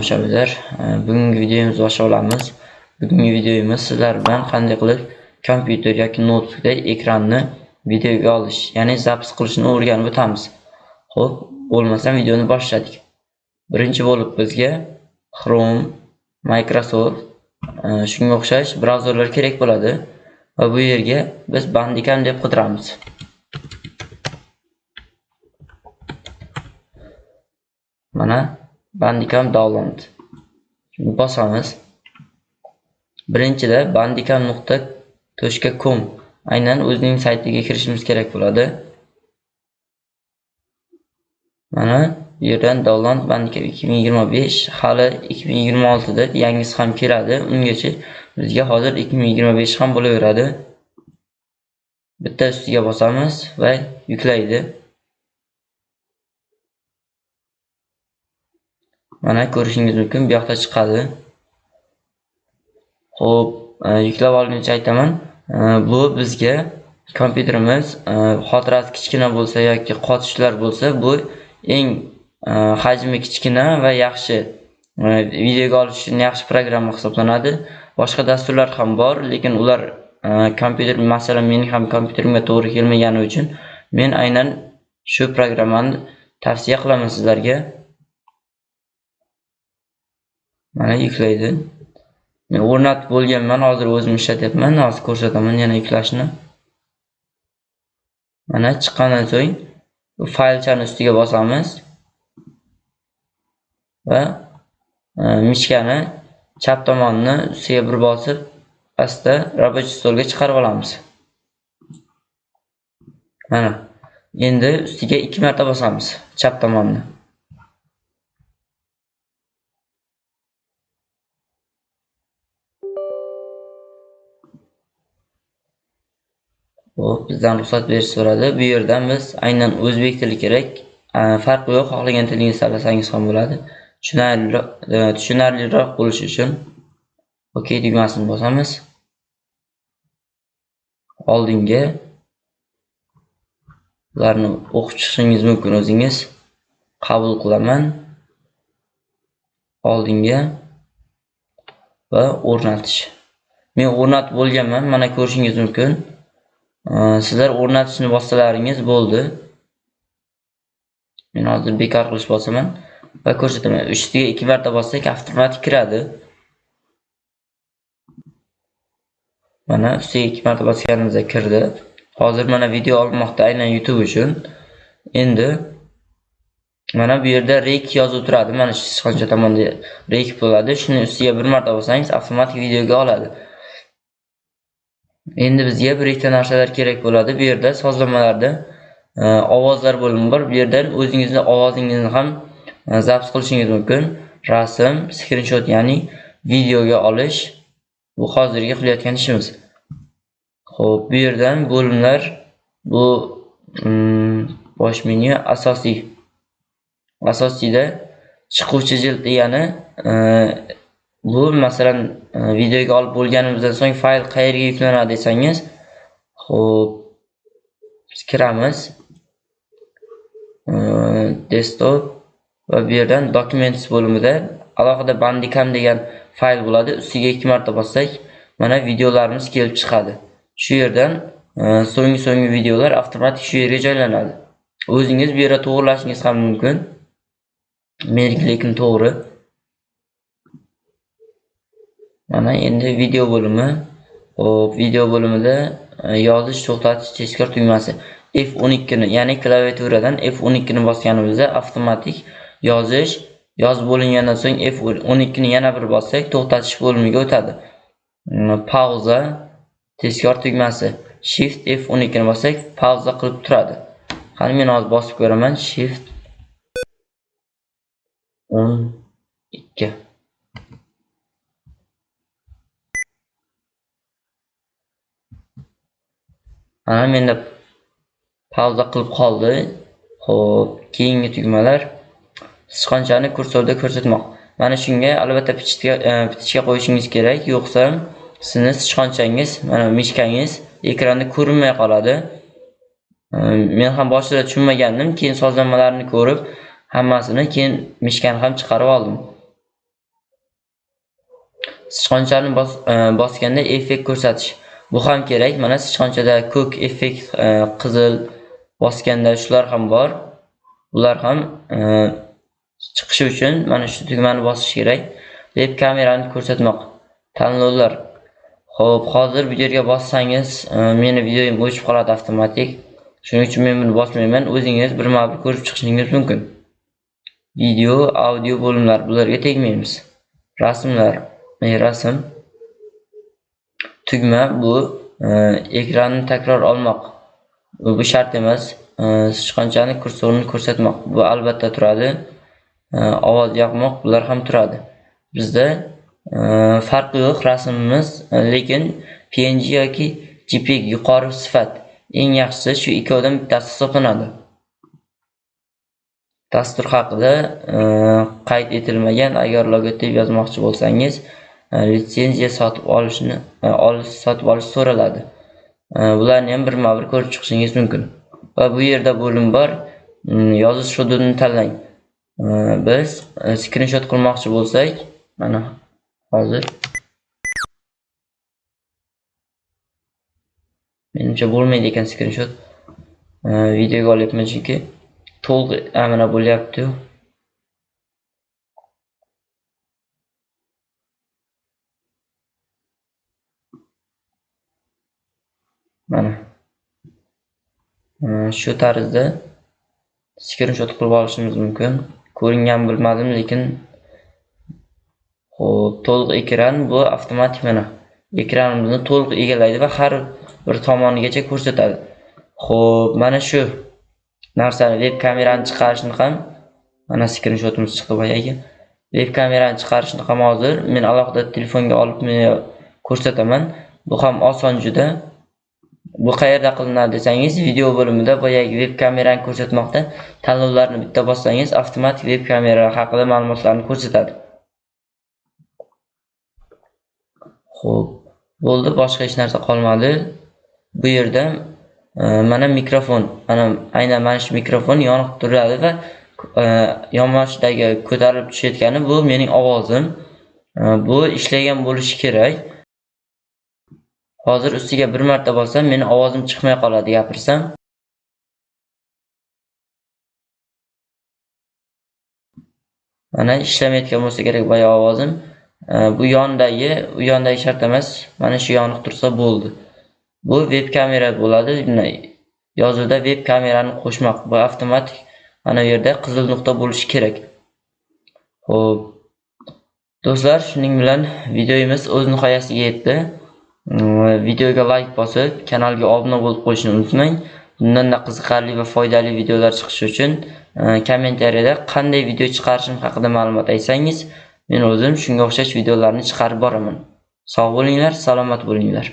Tomoshabinlar. Bugungi videomizni boshlab olamiz. Bugungi videomiz sizlar bilan qanday qilib kompyuter yoki noutbukda ekranni videoga olish, ya'ni zapis qilishni o'rganib o'tamiz. Xo'p, bo'lmasam videoni boshladik. Birinchi bo'lib bizga Chrome, Microsoft, shunga o'xshash brauzerlar kerak bo'ladi va bu yerga biz Bandicam deb qidiramiz. Mana Bandicam download. Bosamiz. Birinchida bandicam.com aynan o'zining saytiga kirishimiz kerak bo'ladi. Mana bu yerdan download Bandicam 2025, hali 2026 da yangisi ham keladi. Ungacha bizga hozir 2025 ham bo'laveradi. Bitta ustiga bosamiz va yuklaydi. Mana ko'rishingiz mumkin, bu yoqda chiqadi. Xo'p, yuklab olguncha aytaman, bu bizga kompyuterimiz xotirasi kichkina bo'lsa yoki qotishlar bo'lsa, bu eng hajmi kichkina va yaxshi videoga olish uchun yaxshi programma hisoblanadi. Boshqa dasturlar ham bor, lekin ular kompyuter, masalan, mening ham kompyuterimga to'g'ri kelmagani uchun men aynan shu programmani tavsiya qilaman sizlarga. Mana yuklaydi. Men o'rnatib bo'lganman, hozir o'zim ishlatyapman, hozir ko'rsataman yana yuklashni. Mana chiqqandan so'ng bu faylchani ustiga bosamiz va mishkani chap tomonini ustiga bir bosib, pastda рабочий stolga chiqarib olamiz. Mana endi ustiga 2 marta bosamiz chap tomonni. Xo'p, bizdan ruxsat berish so'radi. Bu yerdan biz aynan o'zbek tili kerak. Farqi yo'q, xohlagan tilingizni tanlasangiz ham bo'ladi. Tushunarliroq bo'lishi uchun OK tugmasini bosamiz. Oldinga ularni o'qib chiqishingiz mumkin o'zingiz. Qabul qilaman. Oldinga va o'rnatish. Men o'rnatib bo'lganman, mana ko'rishingiz mumkin. Sizlar o'rnatishni bossalaringiz bo'ldi. Men hozir bekor qilish bosaman va ko'rsataman. Ustiga 2 marta bossak avtomatik kiradi. Mana ustiga 2 marta bosganimizda kirdi. Hozir mana video olmoqda aynan YouTube uchun. Endi mana bu yerda rec yozib turadi. Mana shu sichqoncha tomonda rec bo'ladi. Shuni ustiga 1 marta bossangiz avtomatik videoga oladi. Endi bizga bir ikkita narsalar kerak bo'ladi. Bu yerda sozlamalarda ovozlar bo'limi bor. Bu yerdan o'zingizni ovozingizni ham zabt qilishingiz mumkin. Rasm, screenshot, ya'ni videoga olish. Bu hozirgi qilayotgan ishimiz. Xo'p, bu yerdan bo'limlar, bu bosh menyu asosiy. Asosiyda chiquvchi jild degani bu masalan videoga olib bo'lganimizdan so'ng fayl qayerga yuklanadi desangiz, xo'p, biz kiramiz. Desktop va bu yerdan Documents bo'limida alohida Bandicam degan fayl bo'ladi. Ustiga 2 marta bossak, mana videolarimiz kelib chiqadi. Shu yerdan so'nggi videolar avtomatik shu yerga joylanadi. O'zingiz bu yerda to'g'rilashingiz ham mumkin. Meniki lekin to'g'ri. Mana endi video bo'limi. Xo'p, video bo'limida yozish, to'xtatish, tezkor tugmasi F12 ni, ya'ni klaviaturadan F12 ni bosganimizda avtomatik yozish, yozib bo'lingandan so'ng F12 ni yana bir bossak to'xtatish bo'limiga o'tadi. Pauza tezkor tugmasi Shift F12 ni bossak pauza qilib turadi. Qani men hozir bosib ko'raman. Shift 12. Mana menda pauza qilib qoldi. Xo'p, keyingi tugmalar sichqonchani kursorda ko'rsatmoq. Mana shunga albatta pitichka qo'yishingiz kerak, yo'qsa sizni sichqonchangiz, mana mishkangiz ekranda ko'rinmay qoladi. Men ham boshida tushunmagandim, keyin sozlamalarni ko'rib hammasini keyin mishkani ham chiqarib oldim. Sichqonchani bosganda effekt ko'rsatish. Bu ham kerak. Mana sichqonchada ko'k effekt, qizil bosganda shular ham bor. Bular ham chiqishi uchun mana shu tugmani bosish kerak. Web kamerani ko'rsatmoq. Tanlovlar. Xo'p, hozir bu yerga bossangiz, meni videoyim o'chib qoladi avtomatik. Shuning uchun men buni bosmayman. O'zingiz birma-bir ko'rib chiqishingiz mumkin. Video, audio bo'limlar, bularga tegmaymiz. Rasmlar, rasm. Tugma bu ekranni takror olmoq. Bu shart emas. Sichqonchani kursorini ko'rsatmoq. Bu albatta turadi. Ovoz yoqmoq, bular ham turadi. Bizda farqi yo'q rasmimiz, lekin PNG yoki JPEG yuqori sifat eng yaxshisi shu ikkovidan bittasi hisoblanadi. Dastur haqida qayd etilmagan, agar logotip yozmoqchi bo'lsangiz, litsenziya sotib olishni sotib olish so'raladi. Bularni ham birma-bir ko'rib chiqishingiz mumkin. Va bu yerda bo'lim bor, yozish hududini tanlang. Biz skrinshot qilmoqchi bo'lsak, mana hozir menimcha bo'lmaydi ekan skrinshot. Videoga olyapman chunki to'liq mana bo'lyapti. Mana shu tarzda skrinshot qilib olishimiz mumkin. Ko'ringan bilmadim, lekin xo'p, to'liq ekran bu avtomatik mana ekranimizni to'liq egallaydi va har bir tomonigacha ko'rsatadi. Xo'p, mana shu narsani web kamerani chiqarishni ham mana skrinshotimiz chiqdi boyagi. Web kamerani chiqarishni ham hozir men alohida telefonga olib men ko'rsataman. Bu ham oson juda. Bu qayerda qilinadi desangiz, video bo'limida boyagi web kamerani ko'rsatmoqda. Tanlovlarni bitta bossangiz avtomatik web kamera haqida ma'lumotlarni ko'rsatadi. Xo'p, bo'ldi, boshqa hech narsa qolmadi. Bu yerda mana mikrofon, mana aynan mana shu mikrofon yonib turadi va yonboshidagi ko'tarilib tushayotgani bu mening ovozim. Bu ishlagan bo'lishi kerak. Hozir ustiga bir marta bossam, meni ovozim chiqmay qoladi gapirsam. Mana ishlamayotgan bo'lsa kerak boya ovozim. Bu yondagi, u yondagi shart emas. Mana shu yoniq tursa bo'ldi. Bu web kamera bo'ladi. Yozuvda web kamerani qo'shmoq. Bu avtomatik mana bu yerda qizil nuqta bo'lishi kerak. Xo'p. Do'stlar, shuning bilan videomiz o'z nihoyasiga yetdi. Videoga like bosib, kanalga obuna bo'lib qo'yishni unutmang. Bundan-da qiziqarli va foydali videolar chiqishi uchun kommentariyada qanday video chiqarishim haqida ma'lumot aytsangiz, men o'zim shunga o'xshash videolarni chiqarib boraman. Sog' bo'linglar, salomat bo'linglar.